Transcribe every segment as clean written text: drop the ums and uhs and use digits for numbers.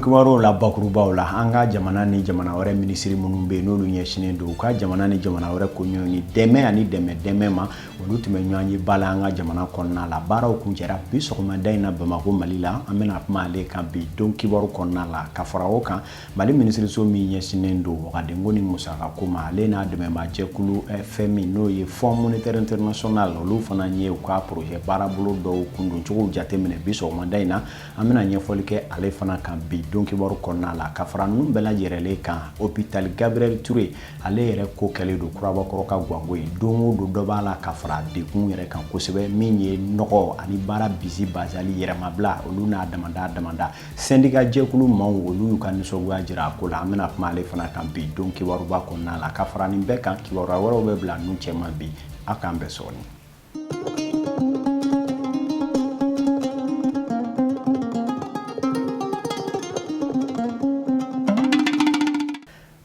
kibaruw la bakurubaw la, an ka jamana ni jamana wɛrɛ minisiri minnu bɛ yen, n'olu ɲɛsinnen don u ka jamana ni jamana wɛrɛ koɲɛw ni dɛmɛ ani dɛmɛ dɛmɛ ma, olu tun bɛ ɲɔgɔnyeba la an ka jamana kɔnɔna la. Baaraw kuncɛra bi sɔgɔmada in na Bamakɔ, Mali la. An bɛna kuma ale kan bi don kibaru kɔnɔna la. Ka fara o kan, Mali minisiriso min ɲɛsinnen don wagadenko ni musakako ma, ale n'a dɛmɛbaajɛkulu FMI, n'o ye Fonds monétaire international, olu fana ye u ka projet baarabolo dɔw kundoncogow jateminɛ bi sɔgɔmada in na. An bɛna ɲɛfɔli kɛ ale fana kan bi don kibaru kɔnɔna la. Ka fara ninnu bɛɛ lajɛrɛlen kan, hôpital Gabriel Touré, ale yɛrɛ ko kɛlen don kurabakɔrɔ ka ganko ye. Don o don dɔ b'a la ka fara degun yɛrɛ kan kosɛbɛ, min ye nɔgɔ ani baara bisi basali yɛrɛmabila, olu n'a damada damada. Syndicat jɛkulu maaw, olu y'u ka nisɔngoya jira a ko la. An bɛna kuma ale fana kan bi don kibaruba kɔnɔna la. Ka fara nin bɛɛ kan, kibaruya wɛrɛw bɛ bila ninnu cɛma bi. Aw k'an bɛn sɔɔni.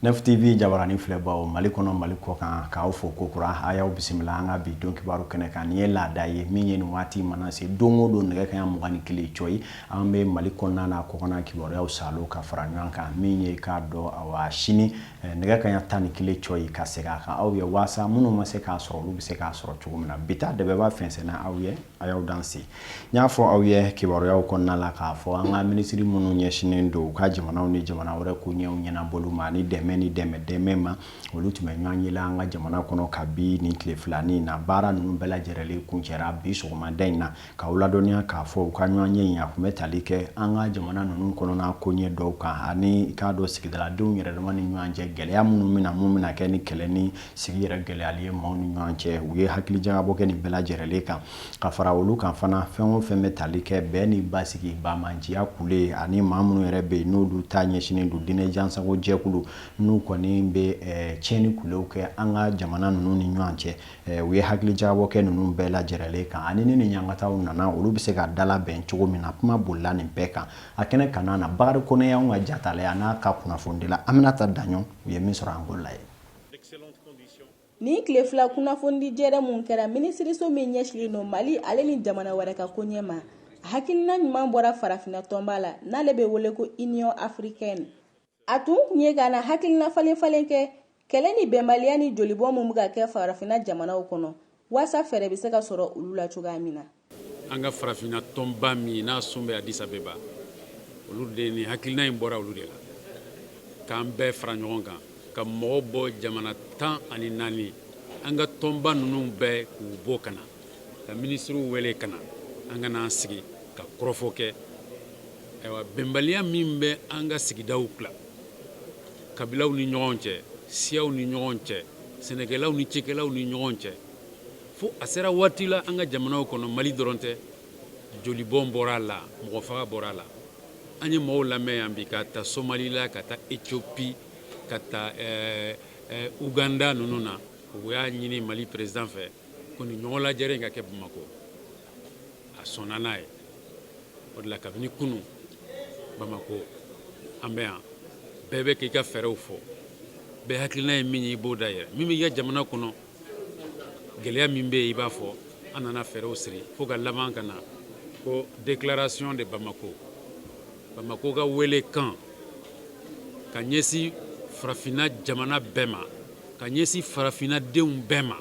Nef TV jabarani filɛbaw, Mali kɔnɔ, Mali kɔ kan, k'aw fo kokura. A y'aw bisimila an ka bi don kibaru kɛnɛ kan. Nin ye laada ye min ye, nin waati mana se don o don, nɛgɛ kaɲa 21 cɔyi, an bɛ Mali kɔnɔna n'a kɔkanna kibaruyaw salo ka fara ɲɔgɔn kan. Min ye k'a dɔn, awa, sini nɛgɛ kaɲa 11 cɔyi, ka segin a kan aw ye, waasa minnu ma se k'a sɔrɔ, olu bɛ se k'a sɔrɔ cogo min na. Bi ta dɛbɛba fɛnsɛnna aw ye, a y'aw danse. N y'a fɔ aw ye kibaruyaw kɔnɔna la k'a fɔ an ka minisiri minnu ɲɛsinnen don u ka jamanaw ni jamana wɛrɛ koɲɛw ɲɛnabɔli ma ani dɛmɛ ni dɛmɛ dɛmɛ ma, olu tun bɛ ɲɔgɔn ye la an ka jamana kɔnɔ kabi nin tile filanin na. Baara ninnu bɛɛ lajɛrɛlen kuncɛra bi sɔgɔmada in na. K'aw ladɔnniya k'a fɔ u ka ɲɔgɔnye in, a tun bɛ tali kɛ an ka jamana ninnu kɔnɔna koɲɛ dɔw kan, ani k'a dɔn sigidaladenw yɛrɛ dama ni ɲɔgɔn cɛ gɛlɛya minnu bɛna, mun bɛna kɛ ni kɛlɛ ni sigi yɛrɛ gɛlɛyali ye maaw ni ɲɔgɔn cɛ. U ye hakilijagabɔ kɛ nin bɛɛ lajɛrɛlen kan. Ka fara olu kan fana, fɛn o fɛn bɛ tali kɛ bɛn ni basigi, banbaanciya kule, ani maa minnu yɛrɛ bɛ yen n'olu ta ɲɛsinnen don diinɛ jansago jɛkulu, n'u kɔni bɛ tiɲɛni kulew kɛ an ka jamana ninnu ni ɲɔgɔn cɛ, u ye hakilijagabɔ kɛ ninnu bɛɛ lajɛrɛlen kan, ani ni nin ɲangataw nana, olu bɛ se ka dalabɛn cogo min na. Kuma bolila nin bɛɛ kan a kɛnɛ kanna na. Bakari Kone y'anw ka jatala ye, a n'a ka kunnafonidila Aminata Daɲɔn, u ye min sɔrɔ, an k'o lajɛ. Nin tile fila kunnafonidi jɛrɛ mun kɛra minisiriso min ɲɛsinnen don Mali ale ni jamana wɛrɛ ka koɲɛ ma, a hakilina ɲuman bɔra farafinna tɔnba la, n'ale bɛ wele ko Union africaine. A tun kun ye ka na hakilina falen falen kɛ kɛlɛ ni bɛnbaliya ni jolibɔn min bɛ ka kɛ farafinna jamanaw kɔnɔ, waasa fɛɛrɛ bɛ se ka sɔrɔ olu la cogoya min na. An ka farafinna tɔnba min n'a sun bɛ Addis Abeba, olu de ni hakilina in bɔra olu de la, k'an bɛɛ fara ɲɔgɔn kan, ka mɔgɔ bɔ jamana 14, an ka tɔnba ninnu bɛɛ k'u bɔ ka na, ka minisiriw wele ka na, an ka n'an sigi ka kɔrɔfɔ kɛ. Ayiwa, bɛnbaliya min bɛ an ka sigidaw la, kabilaw ni ɲɔgɔn cɛ, siyaw ni ɲɔgɔn cɛ, sɛnɛkɛlaw ni cikɛlaw ni ɲɔgɔn cɛ, fo a sera waati la an ka jamanaw kɔnɔ, Mali dɔrɔn tɛ, jolibɔn bɔra a la, mɔgɔ faga bɔra a la. An ye mɔgɔw lamɛn yan bi, ka taa Somali la, ka taa Ethiopie, ka taa Uganda ninnu na. U y'a ɲini Mali président fɛ ko nin ɲɔgɔn lajɛrɛ in ka kɛ Bamakɔ. A sɔnna n'a ye. O de la, kabini kunu Bamakɔ, an bɛ yan, bɛɛ bɛ k'i ka fɛɛrɛw fɔ, bɛɛ hakilina ye min ye, i b'o da yɛrɛ. Min b'i ka jamana kɔnɔ, gɛlɛya min bɛ yen, i b'a fɔ. An nana fɛɛrɛw siri fo ka laban ka na ko déclaration de Bamako, Bamako ka wele kan ka ɲɛsin farafinna jamana bɛɛ ma, ka ɲɛsin farafinna denw bɛɛ ma.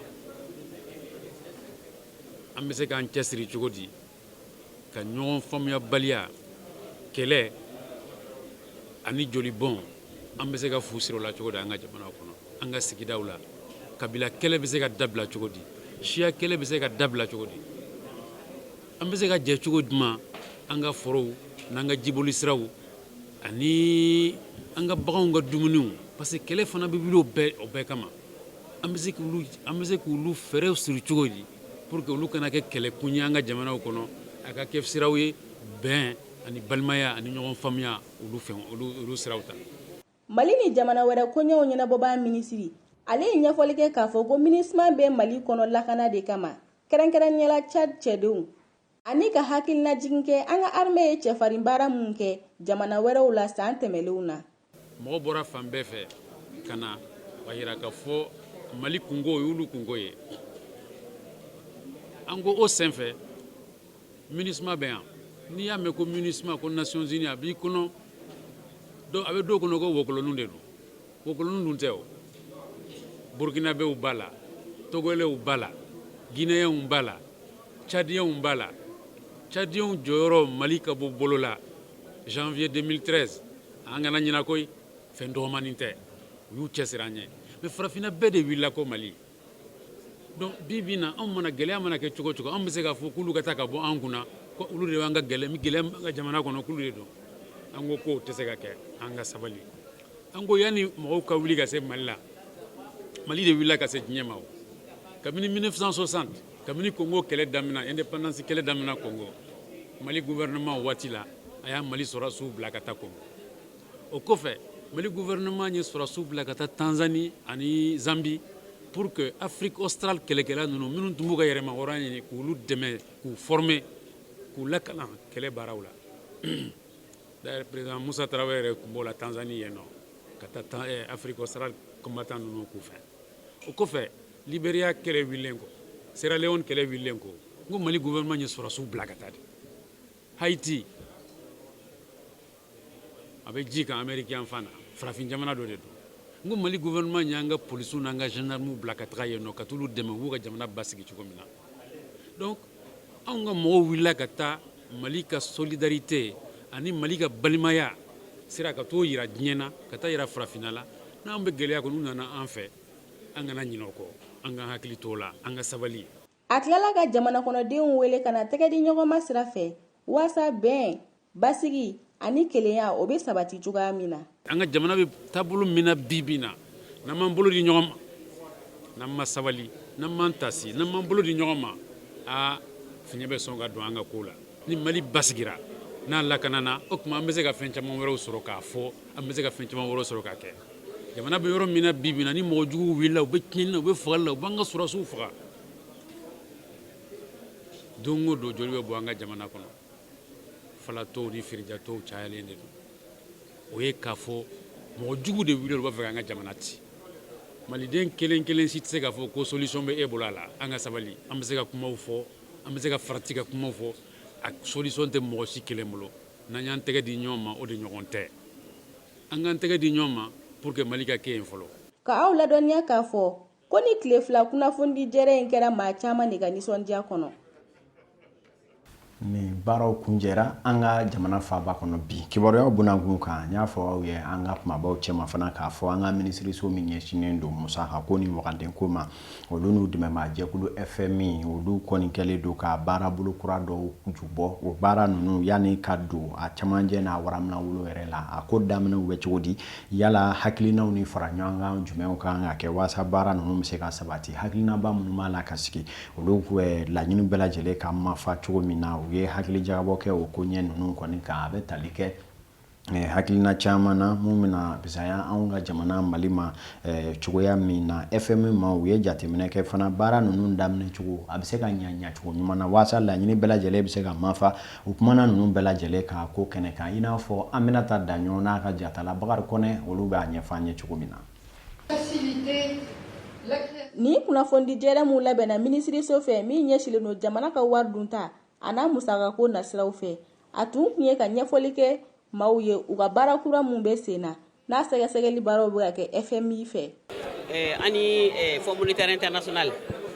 An bɛ se k'an cɛsiri cogo di ka ɲɔgɔn faamuyabaliya, kɛlɛ ani jolibɔn, an bɛ se ka fu siri o la cogo di an ka jamana kɔnɔ, an ka sigidaw la? Kabila kɛlɛ bɛ se ka dabila cogo di? Siya kɛlɛ bɛ se ka dabila cogo di? An bɛ se ka jɛ cogo jumɛn an ka forow n'an ka jiboli siraw ani an ka baganw ka dumuniw? Parce que kɛlɛ fana bɛ wuli o bɛɛ kama. An bɛ se k'olu fɛɛrɛw siri cogo di pour que olu kana kɛ kɛlɛkun ye an ka jamanaw kɔnɔ, a ka kɛ siraw ye bɛn ani balimaya ani ɲɔgɔn faamuya, olu fɛn olu siraw ta? Mali ni jamana wɛrɛ koɲɛw ɲɛnabɔbaa minisiri, ale ye ɲɛfɔli kɛ k'a fɔ ko MINUSMA bɛ Mali kɔnɔ lakana de kama, kɛrɛnkɛrɛnnenya la Tchad cɛdenw, ani ka hakilina jigin kɛ an ka armée ye cɛfarin baara mun kɛ jamana wɛrɛw la san tɛmɛlenw na. Mɔgɔ bɔra fan bɛɛ fɛ ka na a yira k'a fɔ Mali kunko y'olu kunko ye. An ko o senfɛ, MINUSMA bɛ yan. N'i y'a mɛn ko MINUSMA, ko Nations Unies, a b'i kɔnɔ. Donc a bɛ dɔw kɔnɔ ko wokolonninw de don. Wokolonninw dun tɛ o. Burkinabɛw b'a la, Togolɛw b'a la, Guinéenw b'a la, Tchadienw b'a la. Tchadienw jɔyɔrɔ Mali ka bɔ bolo la janvier 2013, an kana ɲina koyi, fɛn dɔgɔmanin tɛ. U y'u cɛsiri an ye. Mais farafinna bɛɛ de wulila ko Mali. Donc bi bi na, anw mana gɛlɛya mana kɛ cogo cogo, anw bɛ se k'a fɔ k'olu ka taa ka bɔ an kunna, ko olu de b'an ka gɛlɛya gɛlɛya an ka jamana kɔnɔ, k'olu de don. An ko k'o tɛ se ka kɛ, an ka sabali. An ko yanni mɔgɔw ka wuli ka se Mali la, Mali de wulila ka se diɲɛ ma. O kabini 1960, kabini Congo kɛlɛ daminɛ, indépendance kɛlɛ daminɛ Congo, Mali gouvernement waati la, a y'a Mali sɔrɔdasiw bila ka taa Congo. O kɔfɛ, Mali gouvernement ye sɔrɔdasiw bila ka taa Tanzanie ani Zambie pour que Afrique australe kɛlɛkɛla ninnu minnu tun b'u ka yɛrɛmahɔrɔnya ɲini, k'olu dɛmɛ, k'u former, k'u lakalan kɛlɛ baaraw la. D'ailleurs, président Moussa Traoré yɛrɛ tun b'o la Tanzanie yen nɔ, ka taa Afrique australe combattant ninnu k'u fɛ. O kɔfɛ, Libéria kɛlɛ wililen kɔ, Sierra Leone kɛlɛ wililen kɔ, n ko Mali gouvernement ye sɔrɔdasiw bila ka taa de. Haïti a bɛ ji kan Amérique yan fan na, farafin jamana dɔ de don. N ko Mali gouvernement y'an ka polisiw n'an ka gendarmew bila ka taga yen nɔ, ka t'olu dɛmɛ u b'u ka jamana basigi cogo min na. Donc anw ka mɔgɔw wulila ka taa Mali ka solidarité ani Mali ka balimaya sera ka t'o yira diɲɛ na, ka taa yira farafinna la. N'an bɛ gɛlɛya kɔnɔ, u nana an fɛ. An kana ɲinɛ o kɔ, an ka hakili t'o la, an ka sabali. A tilala ka jamana kɔnɔdenw wele ka na tɛgɛ di ɲɔgɔn ma sira fɛ, waasa bɛn, basigi ani kelenya, o bɛ sabati cogoya min na. An ka jamana bɛ taabolo min na bi bi na, n'an m'an bolo di ɲɔgɔn ma, n'an ma sabali, n'an m'an tasi, n'an m'an bolo di ɲɔgɔn ma, aa, fiɲɛ bɛ sɔn ka don an ka ko la. Ni Mali basigira, n'a lakanana, o tuma an bɛ se ka fɛn caman wɛrɛw sɔrɔ k'a fɔ, an bɛ se ka fɛn caman wɛrɛw sɔrɔ k'a kɛ. Jamana bɛ yɔrɔ min na bi bi na, ni mɔgɔ juguw wulila, u bɛ tiɲɛni na, u bɛ fagali la, u b'an ka sɔrɔdasiw faga don o don, joli bɛ bɔ an ka jamana kɔnɔ, falatɔw ni firijatɔw cayalen de don. O ye k'a fɔ mɔgɔ jugu de wuli, u b'a fɛ k'an ka jamana ci. Maliden kelen kelen si tɛ se k'a fɔ ko solution bɛ e bolo a la. An ka sabali. An bɛ se ka kumaw fɔ, an bɛ se ka farati ka kumaw fɔ, a solution tɛ mɔgɔ si kelen bolo. N'an y'an tɛgɛ di ɲɔgɔn ma, o de ɲɔgɔn tɛ. An k'an tɛgɛ di ɲɔgɔn ma pour que Mali ka kɛ yen fɔlɔ. Ka aw ladɔnniya k'a fɔ ko ni tile 2 kunnafonidi jɛrɛ in kɛra maa caman de ka nisɔndiya kɔnɔ. Nin baaraw kunjɛra an ka jamana faaba kɔnɔ bi. Kibaruyaw bunakun kan, n y'a fɔ aw ye an ka kumabaw cɛma fana k'a fɔ an ka minisiriso min ɲɛsinnen don musaka ko ni waganden ma, olu n'u dɛmɛbaa jɛkulu FMI, olu kɔni kɛlen don ka baarabolo kura dɔw jubɔ. O baara ninnu, yanni ka don a camancɛ n'a waramina wolo yɛrɛ la, a ko daminɛw bɛ cogo di? Yala hakilinaw ni fara ɲɔgɔn kan jumɛnw kan ka kɛ waasa baara ninnu bɛ se ka sabati? Hakilinaba minnu b'a la ka sigi, olu laɲini bɛɛ lajɛlen ka mafa cogo min na, u ye hakili jagabɔ kɛ o ko ɲɛ ninnu kɔni kan. A bɛ tali kɛ hakilina caman na mun bɛna fisaya anw ka jamana Mali ma cogoya min na. FMI ma, u ye jateminɛ kɛ fana baara ninnu daminɛ cogo, a bɛ se ka ɲa ɲacogo ɲuman na waasa laɲini bɛɛ lajɛlen bɛ se ka mafa. U kumana ninnu bɛɛ lajɛlen kan ko kɛnɛ kan, i n'a fɔ Aminata Daɲɔ n'a ka jatala Bakari Kɔnɛ, olu b'a ɲɛfɔ an ye cogo min na. Nin kunnafonidi jɛrɛ mun labɛnna minisiriso fɛ min ɲɛsilen don jamana ka wari dunta a n'a musakako nasiraw fɛ, a tun kun ye ka ɲɛfɔli kɛ maaw ye u ka baara kura mun bɛ sen na, n'a sɛgɛsɛgɛli baaraw bɛ ka kɛ FMI fɛ. Ani Fonds monétaire international,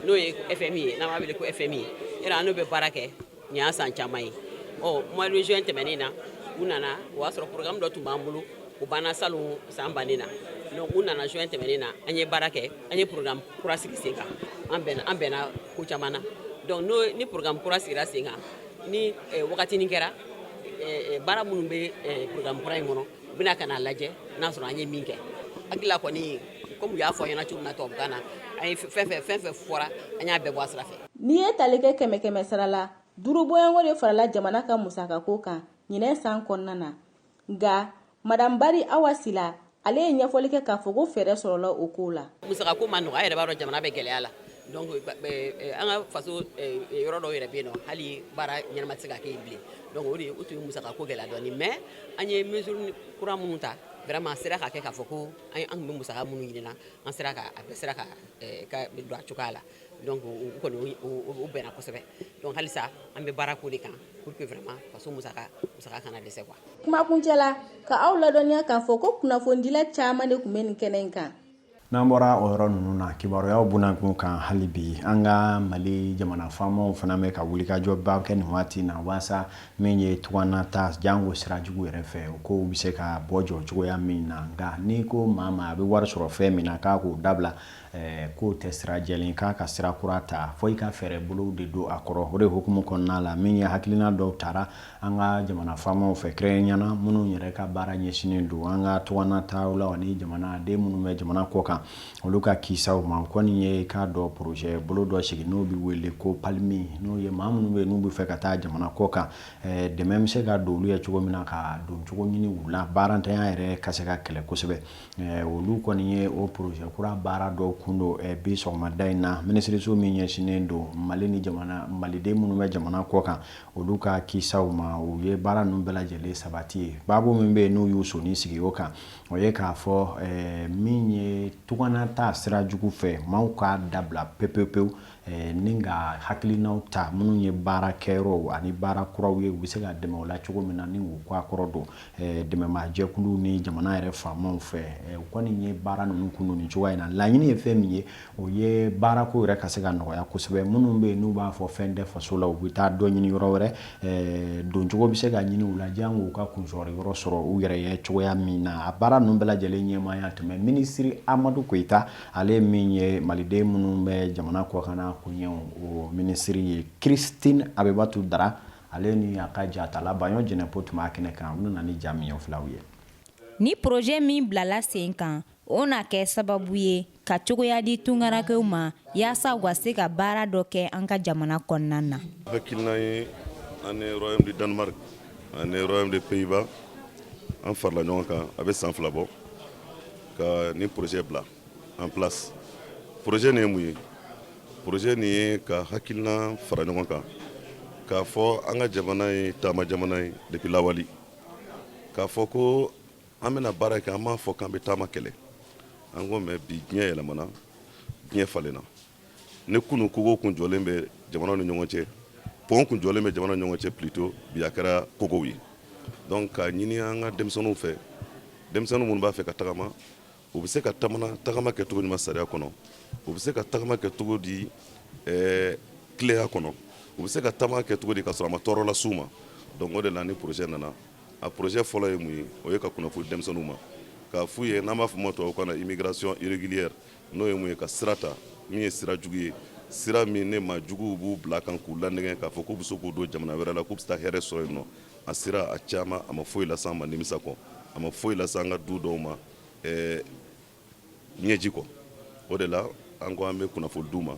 n'o ye FMI ye, n'an b'a wele ko FMI yɛrɛ, an n'o bɛ baara kɛ nin y'a san caman ye. Ɔ, mois de juin tɛmɛnen na, u nana, o y'a sɔrɔ programme dɔ tun b'an bolo, o banna salon san bannen na. Donc u nana juin tɛmɛnen na, an ye baara kɛ, an ye programme kura sigi sen kan. An bɛnna ko caman na. Donc n'o ni programme kura sigira sen kan, ni wagatinin kɛra, baara minnu bɛ programme kura in kɔnɔ, u bɛna ka n'a lajɛ n'a sɔrɔ an ye min kɛ. Hakili la kɔni, komi u y'a fɔ an ɲɛna cogo min na tubabukan na, an ye fɛn fɛn fɛn fɛn fɔra, an y'a bɛɛ bɔ a sira fɛ. N'i ye tali kɛ kɛmɛ kɛmɛ sara la, duuru bɔɲɔgɔn de farala jamana ka musakako kan ɲinɛ san kɔnɔna na. Nka madame Bari Awa Sila, ale ye ɲɛfɔli kɛ k'a fɔ ko fɛɛrɛ sɔrɔla o ko la. Musakako ma nɔgɔ, a yɛrɛ b'a dɔn jamana bɛ gɛlɛya la. Donc an ka faso yɔrɔ dɔw yɛrɛ bɛ yen nɔ, hali baara ɲɛnama tɛ se ka kɛ yen bilen. Donc o de o tun ye musakako gɛlɛya dɔɔni. Mais an ye mesure kura minnu ta, vraiment a sera ka kɛ k'a fɔ ko an tun bɛ musaka minnu ɲini na, an sera ka a bɛɛ sera ka don a cogoya la. Donc u kɔni u bɛnna kosɛbɛ. Donc halisa an bɛ baara k'o de kan pour que vraiment faso musaka kana dɛsɛ quoi. Kumakuncɛ la, ka aw ladɔnniya k'a fɔ ko kunnafonidila caman de tun bɛ nin kɛnɛ in kan. N'an bɔra o yɔrɔ ninnu na, kibaruyaw bunakun kan hali bi, an ka Mali jamana faamaw fana bɛ ka wulikajɔba kɛ nin waati na waasa min ye tugannata jango sira jugu yɛrɛ fɛ, o kow bɛ se ka bɔ jɔ cogoya min na. Nka n'i ko maa ma a bɛ wari sɔrɔ fɛn min na k'a k'o dabila, k'o tɛ sira jɛlen, k'a ka sira kura ta, fo i ka fɛɛrɛ bolow de don a kɔrɔ. O de hukumu kɔnɔna la, min ye hakilina dɔw tara an ka jamana faamaw fɛ, kɛrɛnkɛrɛnnenya minnu yɛrɛ ka baara ɲɛsinnen don an ka tugannataw la ani jamanaden minnu bɛ jamana kɔ kan, olu ka kisaw ma. O kɔni ye k'a dɔn projet bolo dɔ sigi n'o bɛ wele ko PALMI, n'o ye maa minnu bɛ yen n'u bɛ fɛ ka taa jamana kɔ kan, dɛmɛ bɛ se ka don olu ye cogo min na, ka don cogo ɲini u la, baarantanya yɛrɛ ka se ka kɛlɛ kosɛbɛ. Olu kɔni ye o projet kura baara dɔw kun don bi sɔgɔmada in na. Minisiriso min ɲɛsinnen don Mali ni jamana maliden minnu bɛ jamana kɔ kan, olu ka kisaw ma, u ye baara ninnu bɛɛ lajɛlen sabati ye. Baabu min bɛ yen n'u y'u sɔnni sigi o kan, o ye k'a fɔ min ye tugannata sira jugu fɛ, maaw k'a dabila pewu pewu ni ka hakilinaw ta minnu ye baara kɛyɔrɔw ani baara kuraw ye, u bɛ se ka dɛmɛ o la cogo min na ni k'u kɔ a kɔrɔ don dɛmɛmaajɛkulu ni jamana yɛrɛ faamaw fɛ. U kɔni ye baara ninnu kun don nin cogoya in na. Laɲini ye fɛn min ye, o ye baarako yɛrɛ ka se ka nɔgɔya kosɛbɛ. Minnu bɛ yen n'u b'a fɔ fɛn tɛ faso la, u bɛ taa dɔ ɲini yɔrɔ wɛrɛ, doncogo bɛ se ka ɲini u la jango u ka kunsɔrɔ yɔrɔ sɔrɔ u yɛrɛ ye cogoya min na. A baara ninnu bɛɛ lajɛlen ɲɛmaaya tun bɛ minisiri Amadu Koyita, ale min ye maliden minnu bɛ jamana kɔkanna koɲɛw o minisiri ye. Christine Abibatu Dara, ale ni a ka jatala Baɲɔ Jɛnɛpo tun b'a kɛnɛ kan. U nana ni ja min ye, filaw ye. Ni projet min bilala sen kan, o na kɛ sababu ye ka cogoya di tungarankew ma yaasa u ka se ka baara dɔ kɛ an ka jamana kɔnɔna na. Hakilina ye, an ni Royaume du Danemark ani Royaume des Pays-Bas, an farala ɲɔgɔn kan a bɛ san 2 bɔ ka ni projet bila en place. Projet nin ye mun ye? Projet nin ye ka hakilina fara ɲɔgɔn kan k'a fɔ an ka jamana ye taama jamana ye depuis lawali, k'a fɔ ko an bɛna baara kɛ. An b'a fɔ k'an bɛ taama kɛlɛ, an ko mɛ bi diɲɛ yɛlɛmana, diɲɛ falenna. Ne kunu kogo kun jɔlen bɛ jamanaw ni ɲɔgɔn cɛ, pont kun jɔlen bɛ jamanaw ni ɲɔgɔn cɛ plutôt, bi a kɛra kogow ye. Donc k'a ɲini an ka denmisɛnninw fɛ, denmisɛnnin minnu b'a fɛ ka tagama, u bɛ se ka tagama kɛ cogo ɲuman sariya kɔnɔ, u bɛ se ka tagama kɛ cogo di tileya kɔnɔ, u bɛ se ka taama kɛ cogo di ka sɔrɔ a ma tɔɔrɔ las'u ma. Donc o de la ni projet nana. A projet fɔlɔ ye mun ye? O ye ka kunnafoni denmisɛnninw ma, k'a f'u ye n'an b'a fɔ ma tubabukan na immigration irrégulière, n'o ye mun ye? Ka sira ta min ye sira jugu ye, sira min ne maa juguw b'u bila kan k'u lanɛgɛ k'a fɔ k'u bɛ se k'u don jamana wɛrɛ la, k'u bɛ se taa hɛrɛ sɔrɔ yen nɔ. A sira a caman, a ma foyi las'an ma nimisa kɔ, a ma foyi las'an ka du dɔw ma ɲɛji kɔ. O de la an ko an bɛ kunnafoni d'u ma,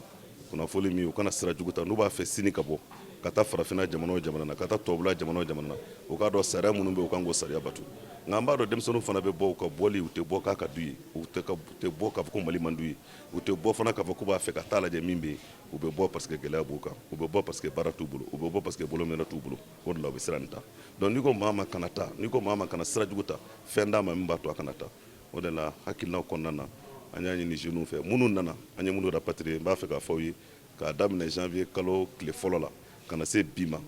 kunnafoni min u kana sira jugu ta. N'u b'a fɛ sini ka bɔ ka taa farafinna jamana o jamana na, ka taa tubabula jamana o jamana na, u k'a dɔn sariya minnu bɛ, u kan k'o sariya bato. Nka an b'a dɔn denmisɛnninw fana bɛ bɔ, u ka bɔli, u tɛ bɔ k'a ka d'u ye, u tɛ bɔ k'a fɔ ko Mali man d'u ye, u tɛ bɔ fana k'a fɔ k'u b'a fɛ ka taa lajɛ min bɛ yen. U bɛ bɔ parce que gɛlɛya b'u kan, u bɛ bɔ parce que baara t'u bolo, u bɛ bɔ parce que bolominɛ t'u bolo. O de la u bɛ sira nin ta. Donc n'i ko maa ma kana taa, n'i ko maa ma kana sira jugu ta, fɛn d'a ma min b'a to a kana taa. O de la hakilinaw kɔnɔna na, an y'a ɲini jeunes fɛ minnu nana, an ye minnu rapatrier. N b'a fɛ k'a fɔ aw ye, k'a daminɛ janvier kalo tile fɔlɔ la ka na se bi ma,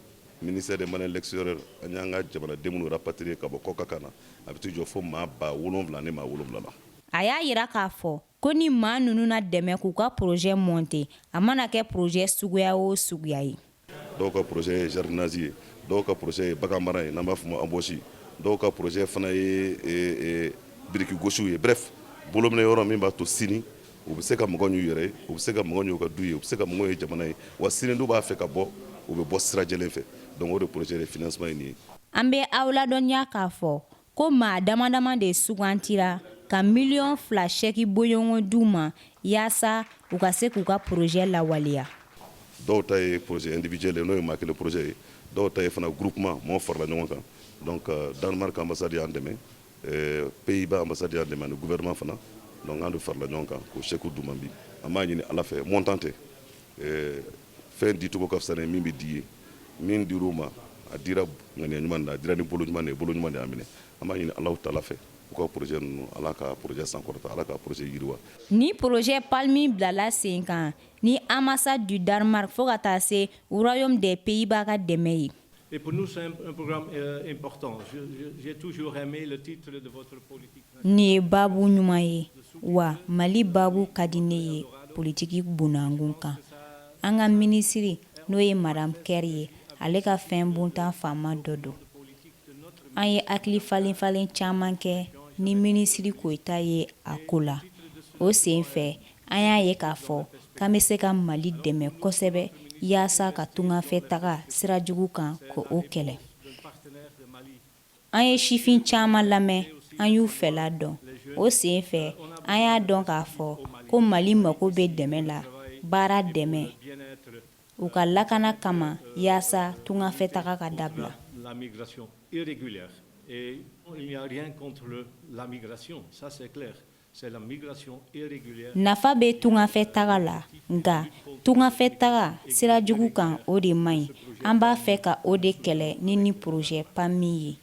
ministère des Maliens de l'extérieur, an y'an ka jamanaden minnu rapatrier ka bɔ kɔkan ka na, a bɛ t'i jɔ fo maa 7707 la. A y'a yira k'a fɔ ko ni maa ninnu na dɛmɛ k'u ka projet monter, a mana kɛ projet suguya o suguya ye. Dɔw ka projet ye jardinage ye, dɔw ka projet ye bagan mara ye n'an b'a fɔ ma embauche, dɔw ka projet fana ye biriki gosiw ye. Bref, bolominɛ yɔrɔ min b'a to sini u bɛ se ka mɔgɔ ɲ'u yɛrɛ ye, u bɛ se ka mɔgɔ ɲ'u ka du ye, u bɛ se ka mɔgɔ ye jamana ye, wa sini n'u b'a fɛ ka bɔ, u bɛ bɔ sira jɛlen fɛ. Donc o de projet de financement ye nin ye. An bɛ aw ladɔnniya k'a fɔ ko maa dama dama de sugantira ka 2 miliyɔn chèque bɔɲɔgɔn d'u ma yaasa u ka se k'u ka projet lawaleya. Dɔw ta ye projet individuel ye, n'o ye maa kelen projet ye, dɔw ta ye fana groupement, maaw farala ɲɔgɔn kan. Donc Danemark ambassade y'an dɛmɛ, Pays-Bas ambassade y'an dɛmɛ ani gouvernement fana. Donc an de farala ɲɔgɔn kan k'o chèque d'u ma bi. An b'a ɲini Ala fɛ, montant tɛ, fɛn dicogo ka fisa ni min bɛ di ye. Min dir'u ma, a dira ŋaniya ɲuman na, a dira ni bolo ɲuman de ye, bolo ɲuman de y'a minɛ. An b'a ɲini Alahu taala fɛ. U ka projet ninnu, Ala ka projet sankɔrɔta, Ala ka projet yiriwa. Ni projet PALMI bilala sen kan ni ambassade du Danemark fo ka taa se Royaume des Pays-Bas ka dɛmɛ ye. Et pour nous, c'est un programme important. J'ai toujours aimé le titre de votre politique. Nin ye baabu ɲuman ye wa Mali baabu ka di ne ye politiki bunakun kan. An ka minisiri, n'o ye Madame Kɛri ye, ale ka fɛn buntan faama dɔ don. An ye hakili falen falen caman kɛ ni minisiri Koyita ye a ko la. O sen fɛ, an y'a ye k'a fɔ k'an bɛ se ka Mali dɛmɛ kosɛbɛ yaasa ka tungafɛ taga sira jugu kan, ko o kɛlɛ. An ye sifin caman lamɛn, an y'u fɛla dɔn. O sen fɛ, an y'a dɔn k'a fɔ ko Mali mako bɛ dɛmɛ la, baara dɛmɛ u ka lakana kama, yaasa tungafɛ taga ka dabila. La migration irrégulière. Et il n'y a rien contre la migration, ça c'est clair. C'est la migration irrégulière. Nafa bɛ tungafɛ taga la, nka tungafɛ taga sira jugu kan, o de man ɲi. An b'a fɛ ka o de kɛlɛ ni projet PALMI ye.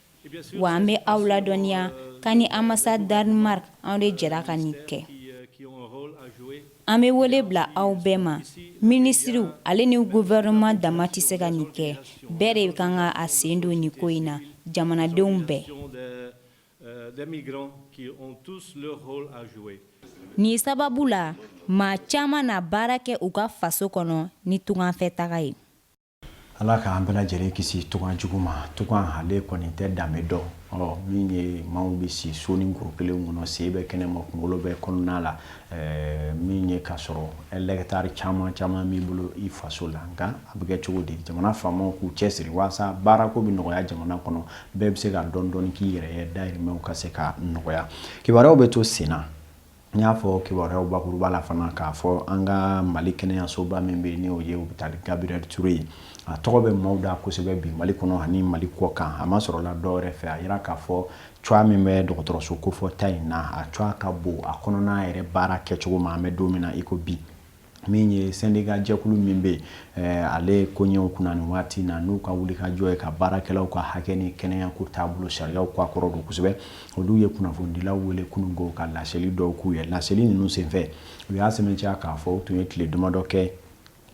Wa an bɛ aw ladɔnniya k'an ni ambassade Danemark, anw de jɛra ka nin kɛ. Qui ont un rôle à jouer. An bɛ wele bila aw bɛɛ ma. Minisiriw ale ni gouvernement dama tɛ se ka nin kɛ. Bɛɛ de kan ka a sen don nin ko in na, jamanadenw bɛɛ. Des migrants qui ont tous leur rôle à jouer. Nin sababu la, maa caman na baara kɛ u ka faso kɔnɔ ni tungafɛ taga ye. Ala k'an bɛɛ lajɛlen kisi tunga jugu ma. Tunga ale kɔni tɛ danbe dɔn. Ɔ min ye maaw bɛ si so ni kuru kelen kɔnɔ, sen bɛ kɛnɛma, kunkolo bɛ kɔnɔna la, min ye k'a sɔrɔ hɛkitari caman caman b'i bolo i faso la. Nka a bɛ kɛ cogo di? Jamana faamaw k'u cɛsiri walasa baarako bɛ nɔgɔya jamana kɔnɔ, bɛɛ bɛ se ka dɔɔni dɔɔni k'i yɛrɛ ye, dahirimɛw ka se ka nɔgɔya. Kibaruyaw bɛ to sen na. N y'a fɔ kibaruyaw bakuruba la fana k'a fɔ an ka Mali kɛnɛyasoba min bɛ yen, ni o ye hôpital Gabriel Touré ye, a tɔgɔ bɛ maaw da kosɛbɛ bi Mali kɔnɔ ani Mali kɔ kan. A ma sɔrɔla dɔw yɛrɛ fɛ. A yira k'a fɔ cogoya min bɛ dɔgɔtɔrɔso kofɔta in na, a cogoya ka bon, a kɔnɔna yɛrɛ baara kɛcogo ma. An bɛ don min na i ko bi, min ye syndicat jɛkulu min bɛ yen, ale koɲɛw kunna nin waati na, n'u ka wulikajɔ ye ka baarakɛlaw ka hakɛ ni kɛnɛyako taabolo sariyaw kɔ a kɔrɔ don kosɛbɛ, olu ye kunnafonidilaw wele kununko ka laseli dɔw k'u ye. Laseli ninnu senfɛ, u y'a sɛmɛntiya k'a fɔ u tun ye tile damadɔ kɛ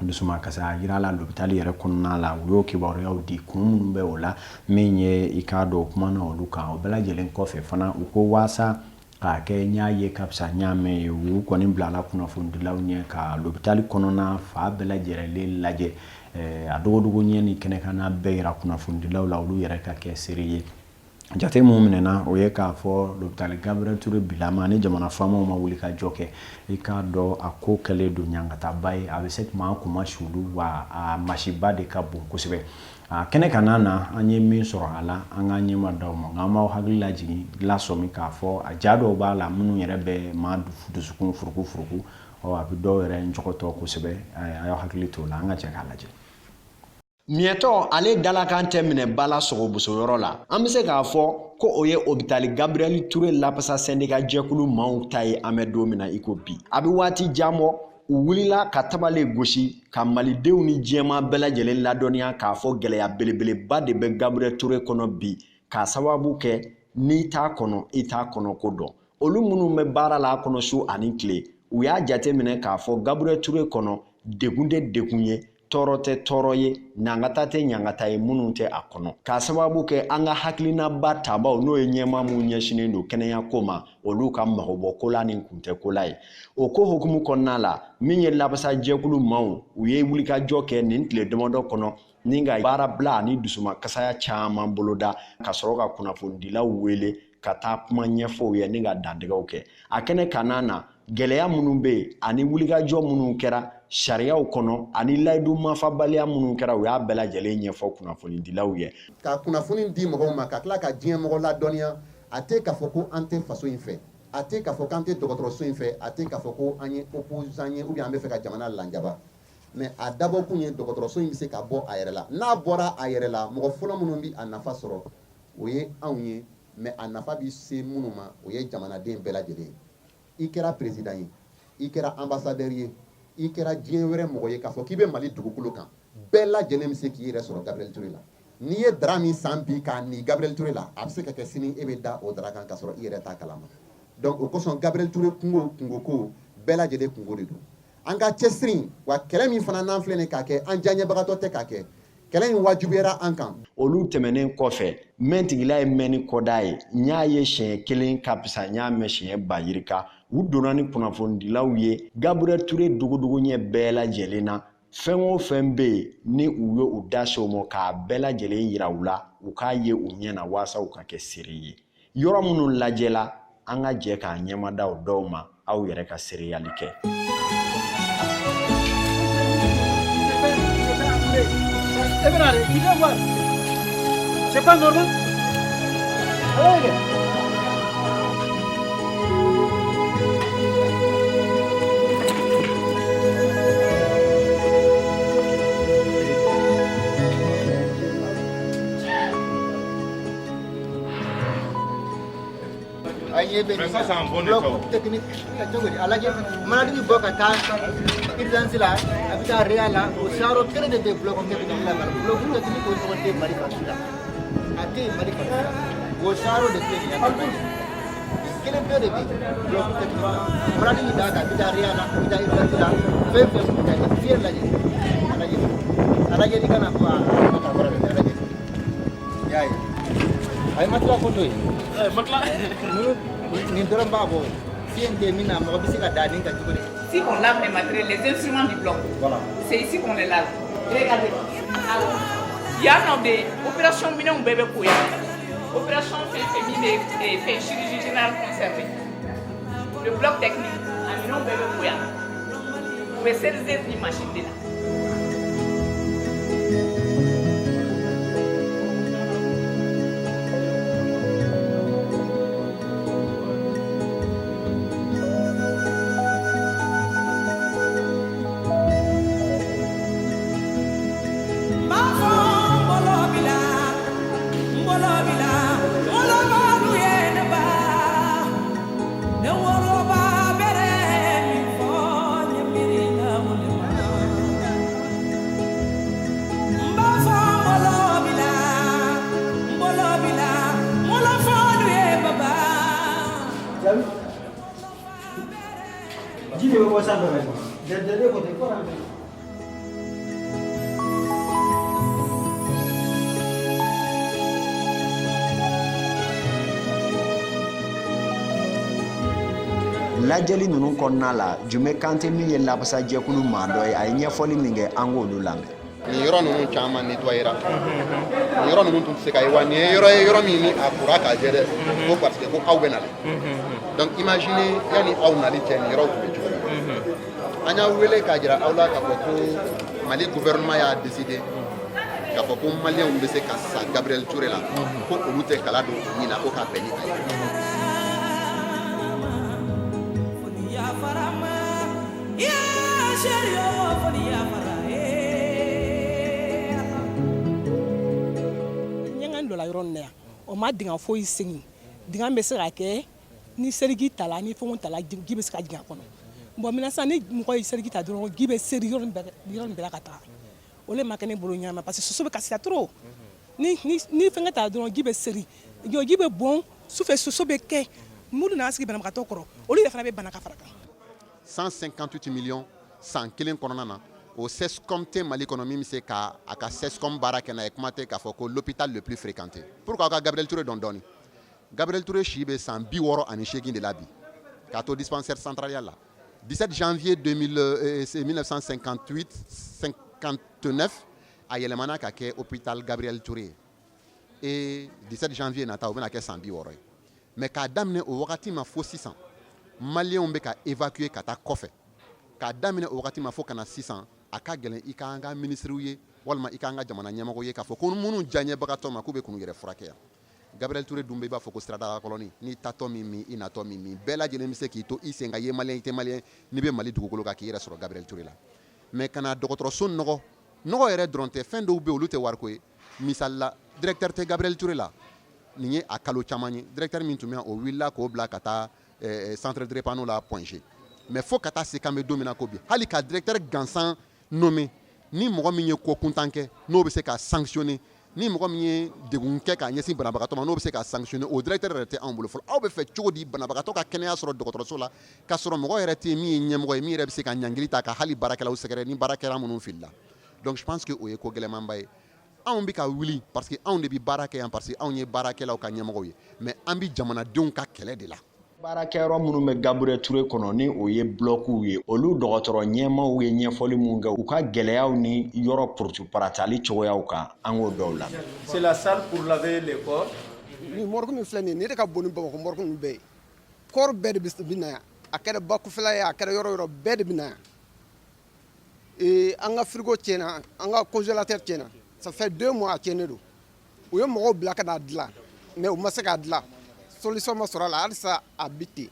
dusuma kasa yira la l'hôpital yɛrɛ kɔnɔna la. U y'o kibaruyaw di, kun minnu bɛ o la, min ye i k'a dɔn, o kumana olu kan. O bɛɛ lajɛlen kɔfɛ fana, u ko waasa k'a kɛ n y'a ye ka fisa n y'a mɛn ye, u kɔni bilala kunnafonidilaw ɲɛ ka l'hôpital kɔnɔna fa bɛɛ lajɛlen lajɛ, a dogodogo ɲɛ ni kɛnɛkanna bɛɛ yira kunnafonidilaw la, olu yɛrɛ ka kɛ seere ye. Jate mun minɛna, o ye k'a fɔ l'hôpital Gabriel Touré bilama ni jamana faamaw ma wuli ka jɔ kɛ, i k'a dɔn a ko kɛlen don ɲankataba ye, a bɛ se maa kuma sulu wa a masiba de ka bon kosɛbɛ. A kɛnɛ kana na, an ye min sɔrɔ a la, an k'an ɲɛma d'aw ma. Nka an b'aw hakili lajigin, lasɔmi k'a fɔ a ja dɔw b'a la minnu yɛrɛ bɛ maa dusukun furuku furuku. Ɔ a bɛ dɔw yɛrɛ njɔgɔtɔ kosɛbɛ. A y'aw hakili t'o la, an ka jɛ k'a lajɛ. Miɲɛtɔ ale dalakan tɛ minɛ ba la sogobosoyɔrɔ la. An bɛ se k'a fɔ ko o ye hôpital Gabriel Touré lapasa syndicat jɛkulu maaw ta ye. An bɛ don min na i ko bi, a bɛ waati jan bɔ, u wulila ka tabale gosi ka malidenw ni diɲɛmaa bɛɛ lajɛlen ladɔnniya k'a fɔ gɛlɛya belebeleba de bɛ Gabriel Touré kɔnɔ bi, k'a sababu kɛ n'i t'a kɔnɔ, i t'a kɔnɔ ko dɔn. Olu minnu bɛ baara la a kɔnɔ su ani tile, u y'a jateminɛ k'a fɔ Gabriel Touré kɔnɔ, degun tɛ degun ye, tɔɔrɔ tɛ tɔɔrɔ ye, ɲangata tɛ ɲangata ye minnu tɛ a kɔnɔ, k'a sababu kɛ an ka hakilinaba tabaw, n'o ye ɲɛmaa minnu ɲɛsinnen don kɛnɛya ko ma, olu ka magobɔ ko la ni kun tɛ ko la ye. O ko hukumu kɔnɔna la, min ye labasa jɛkulu maaw, u ye wulikajɔ kɛ nin tile damadɔ kɔnɔ ni ka baara bila ani dusuma kasaya caman boloda, ka sɔrɔ ka kunnafonidilaw wele ka taa kuma ɲɛfɔ u ye ni ka dantigɛw kɛ a kɛnɛ kanna na. Gɛlɛya minnu bɛ yen ani wulikajɔ minnu kɛra sariyaw kɔnɔ ani layidu mafabaliya minnu kɛra, u y'a bɛɛ lajɛlen ɲɛfɔ kunnafonidilaw ye. Ka kunnafoni di mɔgɔw ma, ka tila ka diɲɛ mɔgɔ ladɔnniya, a tɛ k'a fɔ ko an tɛ faso in fɛ, a tɛ k'a fɔ k'an tɛ dɔgɔtɔrɔso in fɛ, a tɛ k'a fɔ ko an ye opposant ye ou bien an bɛ fɛ ka jamana lanjaba. Mais a dabɔkun ye dɔgɔtɔrɔso in bɛ se ka bɔ a yɛrɛ la. N'a bɔra a yɛrɛ la, mɔgɔ fɔlɔ minnu bɛ a nafa sɔrɔ, o ye anw ye. Mais a nafa bɛ se minnu ma, o ye jamanaden bɛɛ lajɛlen ye. I kɛra président ye, i kɛra ambassadeur ye, i kɛra diɲɛ wɛrɛ mɔgɔ ye, k'a fɔ k'i bɛ Mali dugukolo kan, bɛɛ lajɛlen bɛ se k'i yɛrɛ sɔrɔ Gabriel Touré la. N'i ye drap min san bi k'a ni Gabriel Touré la, a bɛ se ka kɛ sini e bɛ da o drap kan ka sɔrɔ i yɛrɛ t'a kalama. Donc o kosɔn Gabriel Touré kungo kungo ko bɛɛ lajɛlen kungo de don. An ka cɛsiri wa kɛlɛ min fana n'an filɛ nin k'a kɛ, an diyaɲɛbagatɔ tɛ k'a kɛ. Kɛlɛ in wajibiyara an kan. Olu tɛmɛnen kɔfɛ, mɛn tigila ye mɛnni kɔda ye. N y'a ye siɲɛ kelen ka fisa n y'a mɛn siɲɛ ba yirika. U donna ni kunnafonidilaw ye Gabriel Touré dogodogo ɲɛ bɛɛ lajɛlen na. Fɛn o fɛn bɛ yen ni u ye u da se o ma k'a bɛɛ lajɛlen yira u la, u k'a ye u ɲɛ na walasa u ka kɛ seere ye. Yɔrɔ minnu lajɛla, an ka jɛ k'a ɲɛmada o dɔw ma, aw yɛrɛ ka seereyali kɛ. C'est pas normal. Allez, A ɲɛ bɛ nin bloc technique cogo di? A lajɛ, maladie bɛ bɔ ka taa urgence la, a bɛ taa réa la. O genre kelen de bɛ bloc technique la. Bloc technique o ɲɔgɔn tɛ Mali fan si la, a tɛ yen Mali fan si la. O genre de filɛ nin ye, kelen pe de bɛ bloc technique la. Maladie bɛ d'a kan, a bɛ taa réa la, a bɛ taa urgence la, fɛn fɛn bɛ taa fiɲɛ lajɛ, a lajɛ, a lajɛ. N'i kana fɔ a ka fara a lajɛ, i y'a ye, a ye matelas ko to yen. Nin dɔrɔn b'a bɔ fiɲɛ tɛ min na, mɔgɔ bɛ se ka da nin kan cogo di? Si on lave les matériels, les instruments du bloc, voilà, c'est ici qu'on les lave. Regardez. Alors, yan nɔ bɛ opération minɛnw bɛɛ bɛ ko yan. Opération fɛn fɛn min bɛ fɛn chirurgie générale concerné. Le bloc technique, a minɛnw bɛɛ bɛ ko yan. U bɛ stériliser ni machine de la. Ji de bɛ bɔ sanfɛ ka jigin des deux côtés fo ka na. Lajɛli ninnu kɔnɔna la, Jume Kante min ye lafasajɛkulu maa dɔ ye, a ye ɲɛfɔli min kɛ, an k'olu lamɛn. Nin yɔrɔ ninnu caman nettoyera. Nin yɔrɔ ninnu tun tɛ se ka ye wa. Nin ye yɔrɔ ye, yɔrɔ min ni a kora k'a jɛ dɛ, ko parce que ko aw bɛ nalen. Donc imaginez, yanni aw nali cɛ, nin yɔrɔw tun bɛ cogo min. An y'a wele k'a jira aw la k'a fɔ ko Mali gouvernement y'a décidé k'a fɔ ko maliyɛnw bɛ se ka sa Gabriel Touré la, ko olu tɛ kala don u ɲin na, ko k'a bɛn ni a ye. Ɲɛgɛn dɔ la yɔrɔ nin na yan, o ma dingɛ foyi segin. Dingɛ bɛ se ka kɛ ni seliji ta la, ni fɛnw ta la, ji bɛ se ka jigin a kɔnɔ. Bon, maintenant sisan, ni mɔgɔ ye seliji ta dɔrɔn, ji bɛ seri yɔrɔ nin bɛɛ la ka taga. O le ma kɛ ne bolo ɲɛnama, parce que soso bɛ kasi trop. Ni fɛnkɛ ta dɔrɔn, ji bɛ seri, ji bɛ bɔn sufɛ, soso bɛ kɛ. Minnu nana sigi banabagatɔ kɔrɔ, olu yɛrɛ fana bɛ bana ka fara kan. 158 millions san kelen kɔnɔna na, o CSCOM tɛ Mali kɔnɔ min bɛ se ka a ka CSCOM baara kɛ n'a ye. Kuma tɛ k'a fɔ ko l'hôpital le plus fréquenté. Pour que aw ka Gabriel Touré dɔn dɔɔni, Gabriel Touré si bɛ san 68 de la bi, k'a to dispensaire central la 17 janvier 2000, 1958 59, a yɛlɛmana ka kɛ hôpital Gabriel Touré ye. Et 17 janvier nata, o bɛna kɛ san 60 ye. Mais k'a daminɛ o wagati ma fo sisan, maliyɛnw bɛ ka évacuer ka taa kɔfɛ. K'a daminɛ o wagati ma fo ka na sisan, a ka gɛlɛn i k'an ka minisiriw ye walima i k'an ka jamana ɲɛmɔgɔ ye k'a fɔ ko minnu diyaɲɛbagatɔ ma k'u bɛ k'u yɛrɛ furakɛ yan. Gabriel Touré dun bɛ i b'a fɔ ko sirada kɔlɔni, n'i tatɔ min min, i natɔ min min, bɛɛ lajɛlen bɛ se k'i to i sen kan, i ye maliyɛn, i tɛ maliyɛn, n'i bɛ Mali dugukolo kan, k'i yɛrɛ sɔrɔ Gabriel Touré la. Mais ka na dɔgɔtɔrɔso nɔgɔ, nɔgɔ yɛrɛ dɔrɔn tɛ, fɛn dɔw bɛ yen, olu tɛ wariko ye. Misali la, directeur tɛ Gabriel Touré la. Nin ye a kalo caman ye. Directeur min tun bɛ yan, o wulila k'o bila ka taa centre drépano la, Point G. Mais fo ka taa se k'an bɛ don min na ko bi, hali ka directeur gansan nommé, ni mɔgɔ min ye ko kuntan kɛ, n'o bɛ se ka sanctionner. Ni mɔgɔ min ye degun kɛ k'a ɲɛsin banabagatɔ ma, n'o bɛ se ka sanctionner, o directeur yɛrɛ tɛ anw bolo fɔlɔ. Aw bɛ fɛ cogo di banabagatɔ ka kɛnɛya sɔrɔ dɔgɔtɔrɔso la, k'a sɔrɔ mɔgɔ yɛrɛ tɛ yen min ye ɲɛmɔgɔ ye, min yɛrɛ bɛ se ka ɲangili ta ka hali baarakɛlaw sɛgɛrɛ ni baarakɛla minnu filila? Donc je pense que o ye ko gɛlɛnmanba ye. Anw bɛ ka wuli parce que anw de bɛ baara kɛ yan, parce que anw ye baarakɛlaw ka ɲɛmɔgɔw ye, mais an bɛ jamanadenw ka kɛlɛ de la. Baarakɛyɔrɔ minnu bɛ Gabriel Touré kɔnɔ, ni o ye blɔkuw ye, olu dɔgɔtɔrɔ ɲɛmaaw ye ɲɛfɔli mun kɛ u ka gɛlɛyaw ni yɔrɔ purutuparatali cogoyaw kan, an k'o dɔw lamɛn. C'est la salle pour laver les corps. Ni morgue min filɛ nin ye, nin de ka bon ni Bamakɔ morgue ninnu bɛɛ ye. Corps bɛɛ de bɛ na yan, a kɛra bakufɛla ye, a kɛra yɔrɔ yɔrɔ, bɛɛ de bɛ na yan. Ee, an ka frigo tiɲɛna, an ka congélateur tiɲɛna, ça fait 2 mois a tiɲɛnen don. U ye mɔgɔw bila ka n'a dilan, mais u ma se k'a dilan, solution ma sɔrɔ a la. Halisa a bi ten,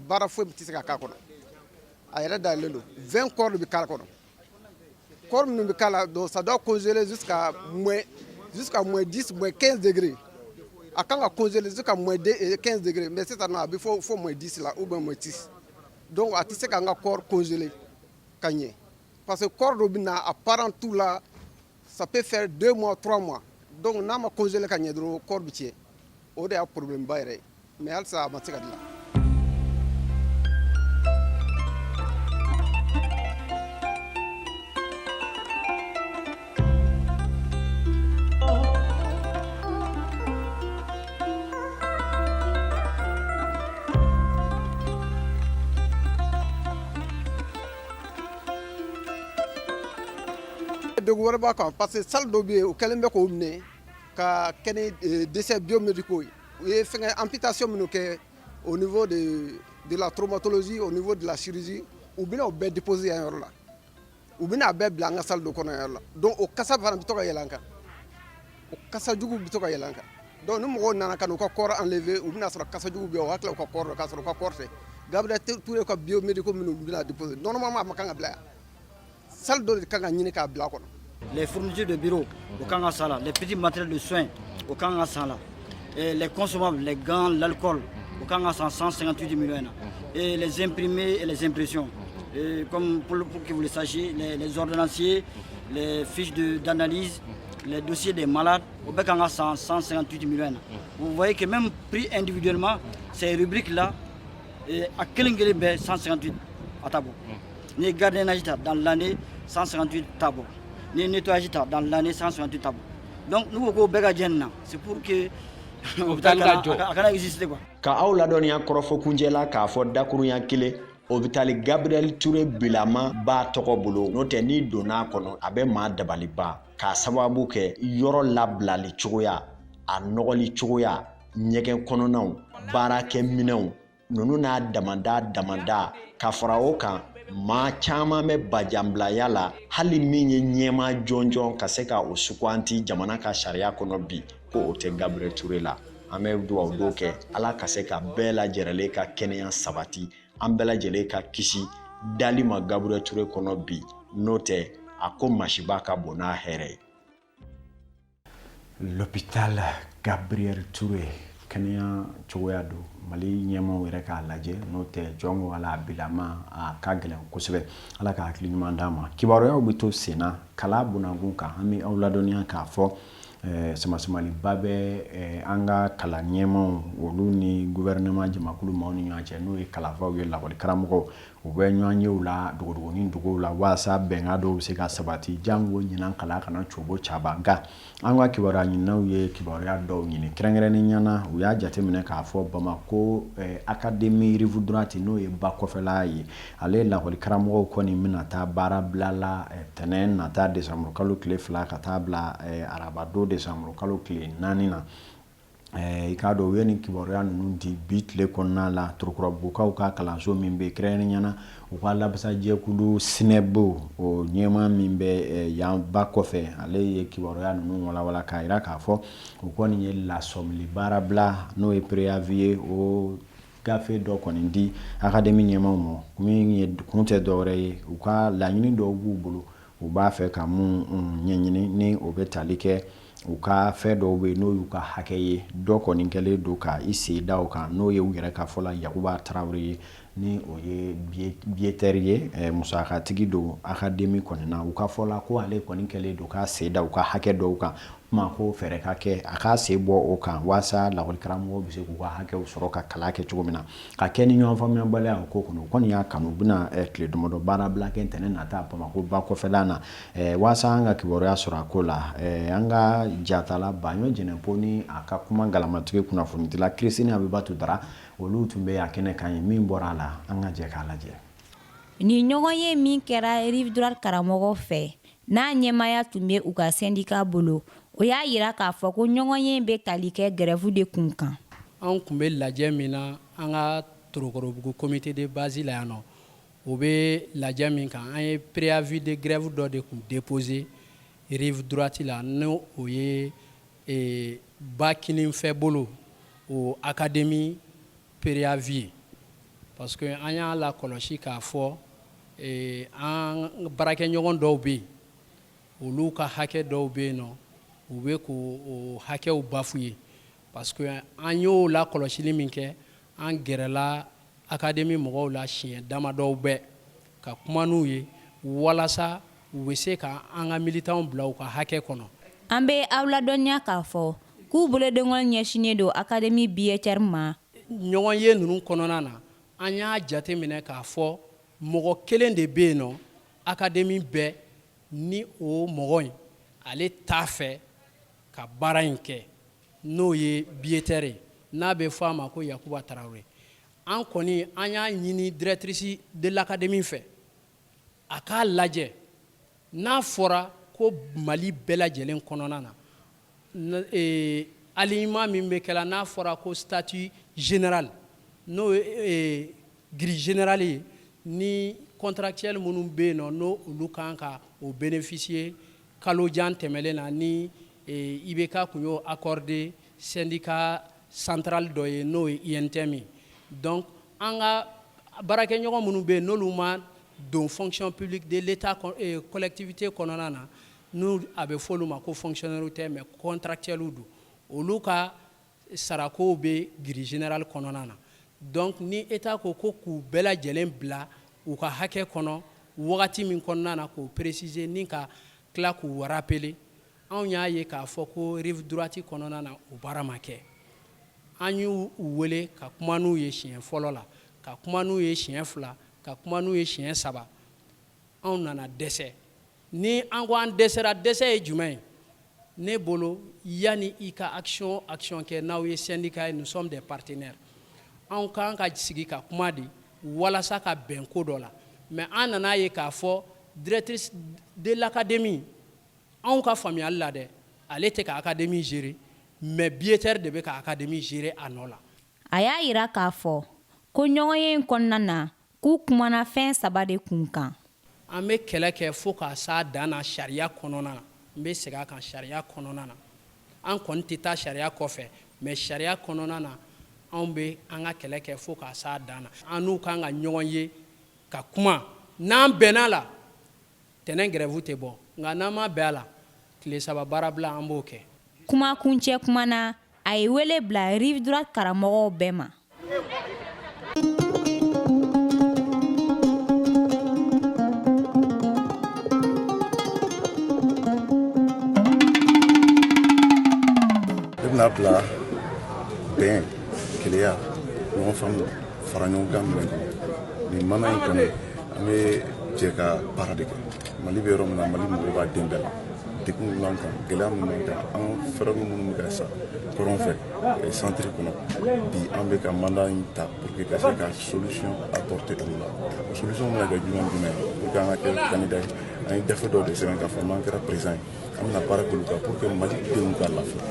baara foyi tɛ se ka k'a kɔnɔ. A yɛrɛ dayɛlɛlen don, 20 corps de bɛ k'a kɔnɔ. Corps minnu bɛ k'a la, donc ça doit congeler jusqu'à moins 10, moins 15 degrés. A kan ka congeler jusqu'à moins 15 degrés, mais sisan nɔ a bɛ fo moins 10 la ou bien moins 6. Donc a tɛ se k'an ka corps congeler ka ɲɛ, parce que corps dɔ bɛ na, a parent tout la, ça peut faire 2 mois, 3 mois. Donc n'a ma congeler ka ɲɛ dɔrɔn, corps bɛ tiɲɛ. O de y'a problème ba yɛrɛ ye, mais halisa a ma se ka dilan. Degun wɛrɛ b'a kan, parce que salle dɔ bɛ yen, o kɛlen bɛ k'o minɛ ka kɛ ni déchets biomédicaux ye. U ye fɛngɛ amputation minnu kɛ au niveau de la traumatologie, au niveau de la chirurgie, u bɛna o bɛɛ déposer yan yɔrɔ la. U bɛna a bɛɛ bila an ka salle dɔ kɔnɔ yan yɔrɔ la. Donc o kasa fana bɛ to ka yɛlɛ an kan, o kasa jugu bɛ to ka yɛlɛ an kan. Donc ni mɔgɔw nana ka n'u ka corps enlever, u bɛna sɔrɔ kasa jugu bɛ yen, o hakili la u ka corps k'a sɔrɔ u ka corps tɛ. Gabriel Touré ka biomédicaux minnu bɛna déposer, normalement a ma kan ka bila yan. Salle dɔ de kan ka ɲini k'a bila a kɔnɔ. Les fournitures de bureau o kan ka san la, les petits matériels de soins o kan ka san la, et les consommables, les gants, l'alcool o kan ka san 158 millions na, et les imprimés et les impressions, et comme pour que vous le sachiez, les ordonnanciers, les fiches d'analyse, les dossiers des malades o bɛɛ kan ka san 158 millions na. Vous voyez que même pris individuellement, ces rubriques là, a kelen kelen bɛɛ 158 a t'a bɔ. Ni ye gardiennage ta dans l'année, 158 t'a bɔ. Ni ye nettoyage ta dans l'année, 158 t'a bɔ. Donc n'u ko k'o bɛɛ ka jɛ nin na, c'est pour que hôpital kana a kana exister quoi. Ka aw ladɔnniya kɔrɔfɔ kuncɛ la k'a fɔ dakurunya kelen, hôpital Gabriel Touré bilama b'a tɔgɔ bolo, n'o tɛ n'i donna a kɔnɔ, a bɛ maa dabaliba k'a sababu kɛ yɔrɔ labilali cogoya, a nɔgɔli cogoya, ɲɛgɛn kɔnɔnaw, baarakɛminɛnw ninnu n'a damada damada. Ka fara o kan, maa caman bɛ bajanbilaya la, hali min ye ɲɛmaa jɔnjɔn ka se ka o suganti jamana ka sariya kɔnɔ bi, ko o tɛ Gabriel Touré la. An bɛ dugawu don kɛ Ala ka se ka bɛɛ lajɛlen ka kɛnɛya sabati, an bɛɛ lajɛlen ka kisi dali ma Gabriel Touré kɔnɔ bi, n'o tɛ a ko masiba ka bon n'a hɛrɛ ye. L'hôpital Gabriel Touré, kɛnɛya cogoya don, Mali ɲɛmaaw yɛrɛ k'a lajɛ, n'o tɛ jɔn ko Ala, a bilama a ka gɛlɛn kosɛbɛ. Ala ka hakili ɲuman d'an ma. Kibaruyaw bɛ to senna kala bunakun kan. An bɛ aw ladɔnniya k'a fɔ samasamaliba bɛ an ka kalan ɲɛmaaw olu ni gouvernement jamakulu maaw ni ɲɔgɔn cɛ, n'o ye kalanfaw ye, lakɔli karamɔgɔw. U bɛ ɲɔgɔn yew la dogodogonin dogow la walasa bɛnkan dɔw bɛ se ka sabati, jango ɲinan kalan kana cobo caba. Nka an ka kibaruya ɲininaw ye kibaruya dɔw ɲini, kɛrɛnkɛrɛnnenya na u y'a jateminɛ k'a fɔ Bamako académie rive droite, n'o ye ba kɔfɛla ye, ale lakɔli karamɔgɔw kɔni bɛna taa baara bila la tɛnɛn nata décembre kalo tile 2 ka taa bila arabadon décembre kalo tile 4 na. I k'a dɔn u ye nin kibaruya ninnu di bi tile kɔnɔna la Torokɔrɔbugukaw ka kalanso min bɛ, kɛrɛnkɛrɛnnenya na u ka labasajɛkulu SNEB, o ɲɛmaa min bɛ yan ba kɔfɛ, ale ye kibaruya ninnu walawala k'a jira k'a fɔ u kɔni ye lasɔmili baarabila, n'o ye préavis ye, o gafe dɔ kɔni di académie ɲɛmaaw ma. Min ye kun tɛ dɔwɛrɛ ye, u ka laɲini dɔw b'u bolo, u b'a fɛ ka mun ɲɛɲini, ni o bɛ tali kɛ u ka fɛn dɔw bɛ yen, n'o y'u ka hakɛ ye. Dɔ kɔni kɛlen don ka i sen da o kan, n'o ye u yɛrɛ ka fɔ la Yakuba Tarawele ye, ni o ye bietɛri ye, musakatigi don académie kɔni na. U ka fɔ la ko ale kɔni kɛlen don k'a sen da u ka hakɛ dɔw kan. Kuma ko fɛɛrɛ ka kɛ a k'a sen bɔ o kan walasa lakɔlikaramɔgɔw bɛ se k'u ka hakɛw sɔrɔ ka kalan kɛ cogo min na ka kɛ ni ɲɔgɔn faamuyabaliya o ko kɔnɔ. O kɔni y'a kanu, u bɛna tile damadɔ baarabila kɛ ntɛnɛn nata Bamakɔ ba kɔfɛla na walasa an ka kibaruya sɔrɔ a ko la. An ka jatala Baɲɔ Jɛnɛpo ni a ka kuma galamatigi kunnafonidila Christine Abibatu Dara, olu tun bɛ a kɛnɛ kan ye. Min bɔra a la, an ka jɛ k'a lajɛ. Nin ɲɔgɔnye min kɛra Rive Droite karamɔgɔw fɛ, n'a ɲɛmaaya tun bɛ u ka sɛndika bolo, o y'a jira k'a fɔ ko ɲɔgɔnye in bɛ tali kɛ grève de kun kan. Anw tun bɛ lajɛ min na an ka Torokorobugu comité de base la yan nɔ, o bɛ lajɛ min kan, an ye préavis de grève dɔ de tun déposer Rive Droite la, n'o o ye ba kininfɛ bolo o académie préavis ye, parce que an y'a lakɔlɔsi k'a fɔ an baarakɛɲɔgɔn dɔw bɛ yen, olu ka hakɛ dɔw bɛ yen nɔ, u bɛ k'o hakɛw bafouer, parce que an y'o lakɔlɔsili min kɛ, an gɛrɛla académie mɔgɔw la siɲɛ damadɔw bɛɛ ka kuma n'u ye walasa u bɛ se ka an ka militants bila u ka hakɛ kɔnɔ. An bɛ aw ladɔnniya k'a fɔ k'u bolodenkɔni ɲɛsinnen don académie billettière ma. Ɲɔgɔnye ninnu kɔnɔna na, an y'a jate minɛ k'a fɔ mɔgɔ kelen de bɛ yen nɔ académie bɛɛ ni o mɔgɔ in ale t'a fɛ ka baara in kɛ, n'o ye billettière ye, n'a bɛ fɔ a ma ko Yakuba Tarawele. An kɔni an y'a ɲini directrice de l'académie fɛ a k'a lajɛ, n'a fɔra ko Mali bɛɛ lajɛlen kɔnɔna na, alignement min bɛ kɛla, n'a fɔra ko statut général, n'o ye grille générale ye, ni contractuel minnu bɛ yen nɔ, n'o olu kan ka o bénéficier kalo jan tɛmɛlen na, ni IBK tun y'o accordé syndicat central dɔ ye, n'o ye UNTM ye. Donc an ka baarakɛɲɔgɔn minnu bɛ yen, n'olu ma don fonction publique de l'État collectivité kɔnɔna na, n'u a bɛ fɔ olu ma ko fonctionnaire tɛ mais contractuel don, olu ka sarakow bɛ grille générale kɔnɔna na. Donc ni État ko ko k'u bɛɛ lajɛlen bila u ka hakɛ kɔnɔ wagati min kɔnɔna na, k'o préciser ni ka tila k'u rappeler, anw y'a ye k'a fɔ ko rive droite kɔnɔna na, o baara ma kɛ. An y'u wele ka kuma n'u ye siɲɛ fɔlɔ la, ka kuma n'u ye siɲɛ fila, ka kuma n'u ye siɲɛ saba, anw nana dɛsɛ. Ni an ko an dɛsɛra, dɛsɛ ye jumɛn ye? Ne bolo, yanni i ka action action kɛ, n'aw ye syndicat ye, nous sommes des partenaires, anw kan ka sigi ka kuma de walasa ka bɛn ko dɔ la. Mais an nana ye k'a fɔ directrice de l'académie, anw ka faamuyali la dɛ, ale tɛ ka académie gérer, mais billettière de bɛ ka académie gérer a nɔ la. A y'a jira k'a fɔ ko ɲɔgɔnye in kɔnɔna na, k'u kumana fɛn saba de kun kan. An bɛ kɛlɛ kɛ fo k'a s'a dan na sariya kɔnɔna na. N bɛ segin a kan, sariya kɔnɔna na. An kɔni tɛ taa sariya kɔfɛ, mais sariya kɔnɔna na, anw bɛ an ka kɛlɛ kɛ fo k'a s'a dan na. An n'u kan ka ɲɔgɔn ye ka kuma. N'an bɛnna la, tɛnɛn grève tɛ bɔ, nka n'an ma bɛn a la, tile 3 baarabila, an b'o kɛ. Kumakuncɛ kuma na, a ye wele bila rive droite karamɔgɔw bɛɛ ma. Ne bɛna bila bɛn, kelenya, ɲɔgɔn faamu, fara ɲɔgɔn kan minɛn kɔnɔ. Nin mana in kɔni, an bɛ jɛ ka baara de kɛ. Mali bɛ yɔrɔ min na, Mali mago b'a den bɛɛ la. Degun min b'an kan, gɛlɛya min b'an kan, an fɛrɛw minnu bɛ ka sa kɔrɔn fɛ, centre kɔnɔ bi, an bɛ ka mandat in ta pour que ka se ka solution apporter olu la. O solution bɛna kɛ jumɛn jumɛn ye? Pour que an ka kɛ candidat ye, an ye gafe dɔw de sɛbɛn k'a fɔ n'an kɛra président ye, an bɛna baara k'olu kan pour que Mali denw ka lafiya.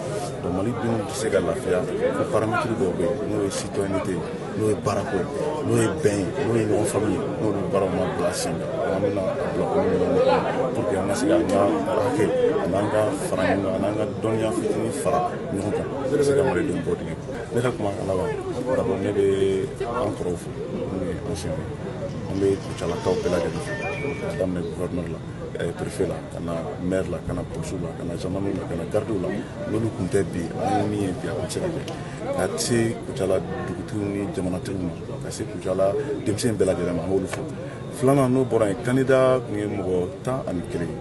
Donc Mali denw tɛ se ka lafiya fo paramètre dɔw bɛ yen, n'o ye citoyenneté ye, n'o ye baarako ye, n'o ye bɛn ye, n'o ye ɲɔgɔn faamu ye, n'olu baaraw ma bila sen kan. An bɛna a bila olu minɛnw kɔnɔ pour que an ka se k'an ka hakɛ an'an ka fara ɲɔgɔn kan, an'an ka dɔnniya fitinin fara ɲɔgɔn kan ka se ka malidenw bɔ dingɛ kɔnɔ. Ne ka kuma laban, d'abord ne bɛ an kɔrɔw fo minnu ye ancien ye. An bɛ Kucalakaw bɛɛ lajɛlen fo, k'a daminɛ gouverneur la, préfet la, ka na maire la, ka na polisiw la, ka na gendarmerie la, ka na gardiw la. N'olu tun tɛ bi, an ye min ye bi, a tun tɛ se ka kɛ. Ka se Kucala dugutigiw ni jamanatigiw ma, ka se Kucala denmisɛn bɛɛ lajɛlen ma, an b'olu fo. Filanan, n'o bɔra yen, candidat tun ye mɔgɔ 11 ye.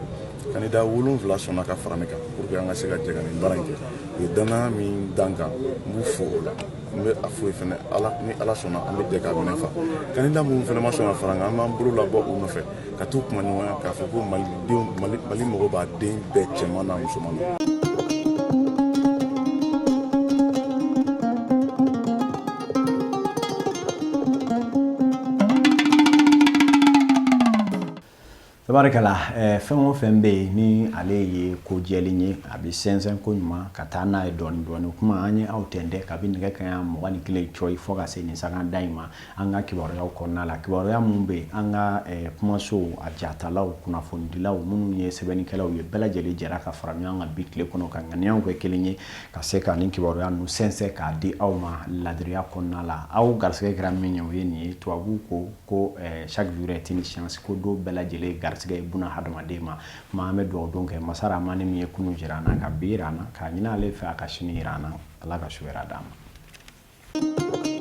Candidat 7 sɔnna ka fara ne kan pour que an ka se ka jɛ ka nin baara in kɛ. U ye danaya min da n kan, n b'u fo o la. N bɛ a f'u ye fɛnɛ, ala ni Ala sɔnna, an bɛ jɛ k'a minɛ fa. Candidat minnu fɛnɛ ma sɔn ka fara n kan, an b'an bolo labɔ u nɔfɛ ka t'u kuma ɲɔgɔnya k'a fɔ ko malidenw, Mali mago b'a den bɛɛ cɛman n'a musoman na. Tabarikala, fɛn o fɛn bɛ yen ni ale ye ko jɛlen ye, a bɛ sɛnsɛn ko ɲuman ka taa n'a ye dɔɔni dɔɔni. O kuma an ye aw tɛntɛn kabi nɛgɛ kanɲɛ 21 cɔyi fo ka se nin sanga da in ma an ka kibaruyaw kɔnɔna la. Kibaruya minnu bɛ yen, an ka kumasow, a jatalaw, kunnafonidilaw minnu ye sɛbɛnnikɛlaw ye, bɛɛ lajɛlen jɛra ka fara ɲɔgɔn kan bi tile kɔnɔ ka ŋaniyaw kɛ kelen ye ka se ka nin kibaruya ninnu sɛnsɛn k'a di aw ma ladiriya kɔnɔna la. Aw garisɛgɛ kɛra min ye, o ye nin ye. Tubabuw ko chaque jour est une chance, ko don bɛɛ lajɛlen garisɛgɛ ye buna hadamaden ma. Kuma an bɛ dugawu don kɛ masa Ramani min ye kunun jira an na, ka bi jira an na, k'a ɲini ale fɛ a ka sini jira an na. Ala ka su hɛrɛ d'an ma.